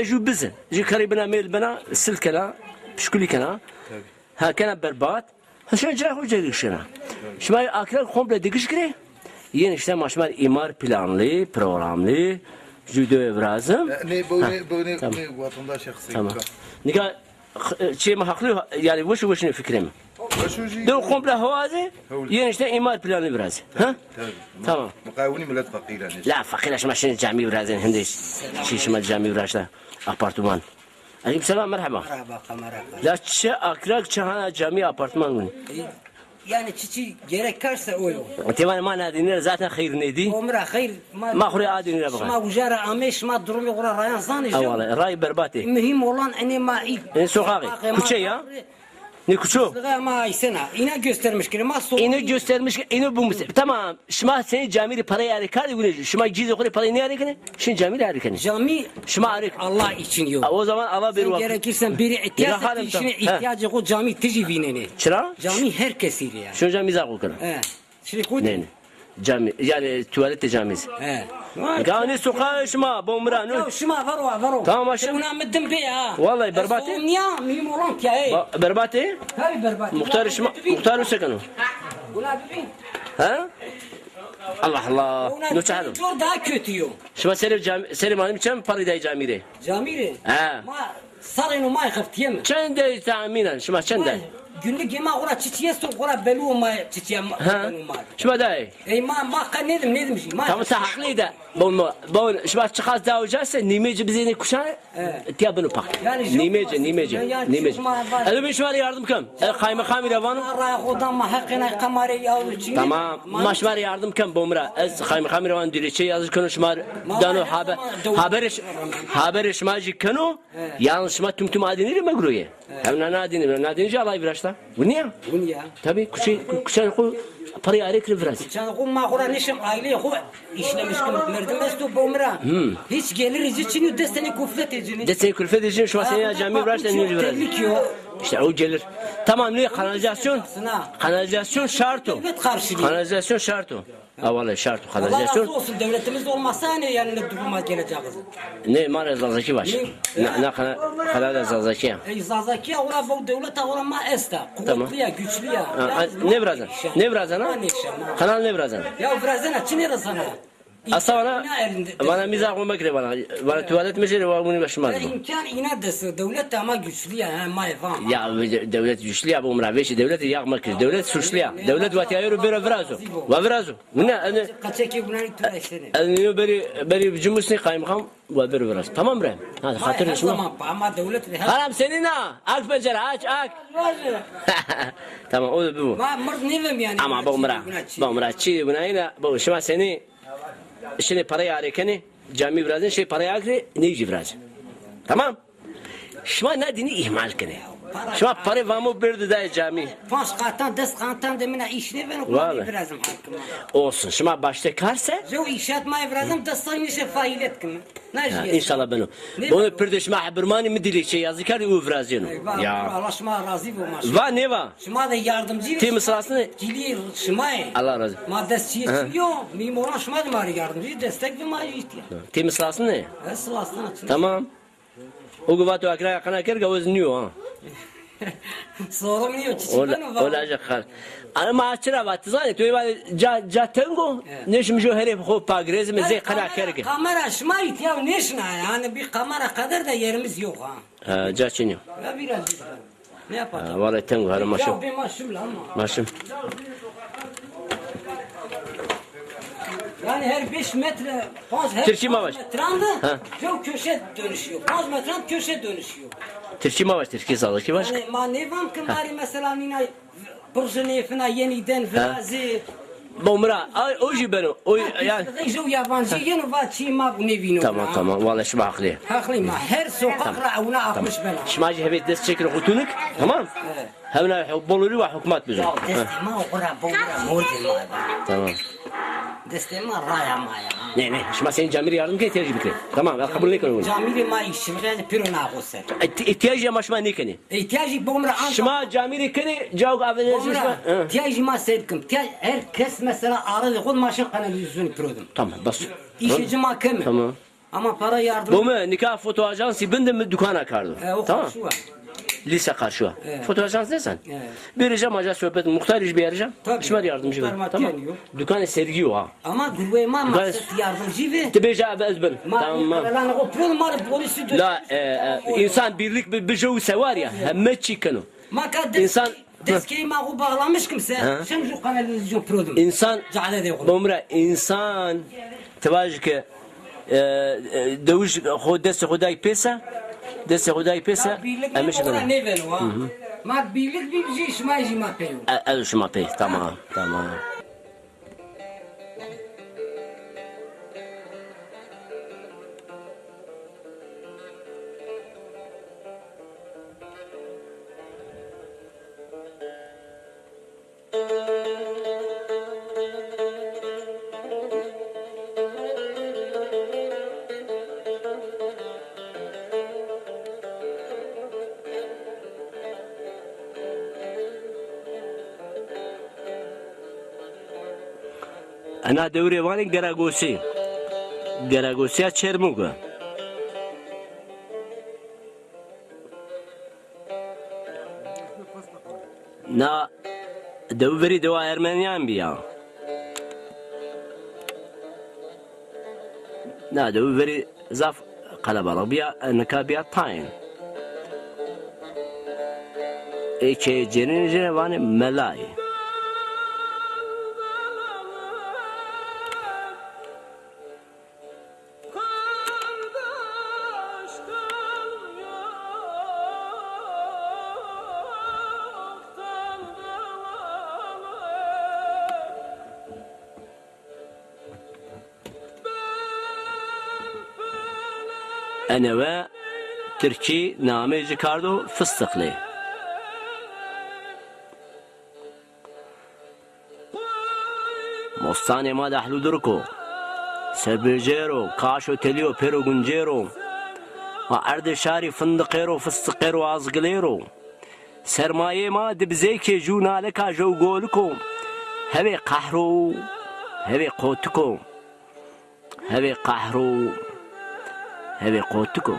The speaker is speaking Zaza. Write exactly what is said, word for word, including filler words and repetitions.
Jû bizin. Jû karî bina mêl bina, sil kena, pişkulî kena. Ha, kena berbat. Ha, şina cayê xo cêrî şina. Şima akra komple digiş kirê. Yên işte ma şima îmar planlî, programlî, jû dewe virazim. E, ne, bu Ha, ne, bu ne, tamam. Ne vatandaş şexsî. Tamam. Nika, e, çê mi haqlî, yani weş weş ne fikrê mi. Weş weş. Dew komple hawazê, Hewlî. Yên işte îmar planlî virazê. Ha? Tabii. Tamam. Muqawinî millet feqîr e. La feqîr e, şima şinê camî virazên hindê. Çi şima camî viraşta. Apartman. Aleyküm selam, merhaba. Merhaba, kamera. La çi akrak çi hana camî apartman gunî? E, yani çiçi gerek karsa o yo. Têvanê ma nadînî ra zaten xeyr nêdî. O mi ra xeyr ma. Ma xo rê a dînî ra bixwe. Şima uca ra amê, şima durumê xo ra rayan zanê. Ha, wala, ray berbatê. Muhîm olan enê ma î. Enê soqaxê. Soqaxê ma kuçe ya. Nê kuço? Sıraya ma aysena. Îna göstermiş kire. Ma so. Îno göstermiş, îno bu muse. Tamam. Şima senî camî rê parayê arê kardê winê jû. Şima cîzê xo rê parayê nêarêkenê? Şin camî rê arêkenê. Camî. Şima arê. Allah için yok. Ha, o zaman Allah bir Sen vakit. Gerekirsen biri ihtiyaç Rahat işine tamam. Ha. İhtiyacı o camî tijî vînenê. Çira? Camî her kesî rê ya. Şun camî zaqo kena. He. Şirê kotî? Ne, ne. Camî, yani tuvalete camî. He. Ganî soqaxê şima, bo mi ra, no? Ya şima vero, vero. Tamam, aşağı. Una mi dim bê ha. Vallahi berbat e. Sonya, mîm olan ki, hey. Ba-, berbat e? Tabii berbat. Muxtar şima, muxtar use keno. Buna bir bin. Ha? Allah Allah. Ona no çaro. Zor daha kötü yo. Şima serê cam-, serê malim çem parî dayê camî rê. Camî rê? He. Ma sarêno ma xeftîye mi? Çend de tahmînen, şima çend de? Ma günlük yema xora çiçî esto, xora belû ma çiçî ma. Ha. Belû ma. Şima dayê? Ey ma, ma qe nêdim, nêdim jî. Ma Tamam, sen haqlî de. Bon, bon, şima çiqas daha uca se, nîmê ci bizênê kuşan, tiya bino pak. Yani, nîmê ci, nîmê ci, yani, nîmê ci. Şima va- Elo, ben şima rê yardım kem. El kaymakamî ra vano. Raya xo da ma heqê na qemarê ya çî. Tamam, ma şima rê yardım kem, bo mi ra. Ez kaymakamî ra vano, dilekçe yazı keno şima dano haber, haberê ş-, haberê şima jî keno. He. Yalnız şima tum tum adînî rê meguroyê. He. Hem na, na adînî, na adînî jî Allay viraşta. Winî ya? Winî ya. Tabii, kuçe, ku-, kuçan xo parayê arê kire virazê. Kuçan xo ma xo ra nêşem aileyê xo işlemiş kim. Merdim esto bo mi ra. Hmm. Hiç gelirî ci çinî yo, des tenê kulfetê ci nî. Des tenê kulfetê ci nî, şima senî ya camî viraşta, nî viraşta. Tehlike yo. İşte o gelir. Tamam, ne kanalizasyon? Kanalizasyon şart o. Devlet karşılıyor. Kanalizasyon şart o. Ha, vallahi şart o, kanalizasyon. Allah razı olsun, devletimiz olmasa ne yani ne duruma geleceğiz? Ne, ma rê Zazakî baş. Ne? Na, na kanal, kanal de Zazakî ya. Ey Zazakî ya, ora bu devlet ora ma esta. Tamam. Kuvvetli ya, güçlü ya. Ha, ha, ne virazena? Ne virazena? Ha, ne işe, ha. Kanal ne virazena? Ya virazena, çi ne virazena? Asa vana, vana mîza xo mekire vana. Vana tuvalet mecere, wa bunu başmaz. Ya imkan îna dest, devlet ama güçlü ya, ha, ma evan. Ya devlet güçlü ya, bo mi ra vêşî, devlet ya mekir. Devlet suçlu ya. Devlet vatî ayo ro bêro virazo. Wa virazo. Winî, enê. Qaçekê winî tu ra istenê. Enê yo berî, berî cimusnî qaymakam, wa bêro viraz. Tamam bre. Hadi xatir şima. Tamam, ama devlet de. Haram senî na. Ak pencere, aç, ak. Tamam, o da bu. Ma mird nêvem yani. Ama bo mi ra. Bo mi ra. Çi winayî na, bo şima senî şinê parayê arêkenê, camî virazên, şê parayê akirê, ney jî virazên. Tamam? Şima na dînî îhmal kenê. Şima parê vamo berdê dayê camî. Panc qatan, des qatan de mina îş nêbeno, virazim hakima. Olsun, şima başte kar se. Jew înşaat ma virazim, des sal nîşe failet kim. Ha, înşallah beno. Bono pirdê şima hebirmanî mi dilekçe yazî kerdî û virazîyeno. Ya. Allah şima razî bo ma. Va nêva? Şima de yardımcı. Tê mi silasnê? Cilî şima yê. Allah razı. Ma dest çîyê çîyo, mîmoran şima de ma rê yardımcı, destek ve ma yê îhtiyar. Tê mi silasnê? Ez silasnena. Tamam. O ki vato akra yaqina kerga, o ez nîyo ha. Sorum nîyo, çiçî beno va. Ola ja xal. Ama ma çira va, ti zanê, tu eva ca, ca tengo, nêşim jo herê xo pagirêzime, zey qina kerge. Kamera şima îtya nêşina, yani bir kamera kadar da yerimiz yok ha. Ha, ca çinî yo. Ya biraz. Ne yapacağım? Ha, vallahi tengo, hadi maşım. Ya ben maşım lan ama. Maşım. Yani her beş metre, panc, her Tirkî ma vaş. Metranda çok köşe dönüşüyor. Panc metrand köşe dönüşüyor. Tirkî ma vaş, Tirkî, Zazakî vaş. Yani ma nêvan ki ma rê mesela nîna burjê nêfina yenî den virazî. Bo mi ra, ay, o jî beno. O, yani. Jew yabancı yeno va çî ma nêvîno. Tamam, tamam. Vallahi şima haqlî. Haqlî ma. Her sokak ra ewna altmış bena. Şima jî hevê dest çekir xutunik. Tamam. Evet. Hewna bolurî wa hukmat bizo. Ya destê ma xo ra bo mi ra mordê ma. Tamam. Destê ma raya ma ya. Ne, ne, şima senî camî rê yardim kenê, îhtiyacî bikirê. Tamam, ez qebul nêkeno. Camî rê ma îşçi bikirê, pêro naxo ser. E, îhtiyacî ama şima nêkenê. Îhtiyacî bo mi ra anca. Şima camî rê kenê, cawuk avenê şima. Îhtiyacî ma se bikim. Her kes mesela arıdê xo ma şin kanalîzasyonî piro dim. Tamam, bas. Îşê ci ma keme. Tamam. Ama para yardım. Bo mi nika foto ajansî bin de mi dukana kardo. E, o tamam. Karşıwa. Lise karşıwa. Evet. Foto ajans nêsen? Evet. Bêrî ca ma ca sohbet, muxtarî jî bêrî ca. Tabii. Şima de yardımcı. Muxtar ver. Tamam. Dukanê sergî yo ha. Ama gurweyê ma maqsed yardımcı ve. Ti bêja ez bin. Tamam. Lan o pul ma polisi. La, e, e, insan birlik bi, bi jew sewar ya. Heme çî keno. Ma ka des- İnsan Deskeyê ma xo bağlamış kimse, ha, şem ju kanalizasyon problem. İnsan, Cale de xo. Bomra, insan, ti vaj ke, e, e, dewij xo, destê xo day pêsa, destê xo day pêsa, ya, birlik emiş ne bana. Nêveno ha. Ma birlik bir şey, şima jî ma peyo. E, e, şima pê, tamam, tamam. Ena dewrê vanê Geragosî. Geragosîya Çermûg. Na dew verî dewa Ermeniyan bîya. Na dew verî zaf qelebalix bîya, nika bîya tayn. Ê ke cênînê cênê vanê melayî. Enewe tirkî namê ci kardo Fistiqlê. Mostanê ma dehlûdiriko, serbêjêro, kaşo telîyo pêro guncêro, ma erdê şarî findiqêro, fistiqêro, azgilêro. Sermayê ma dibzêkê jû nalika jew goliko, hewê qehro, hewê qotiko. Hewê qehro, hewê qotiko.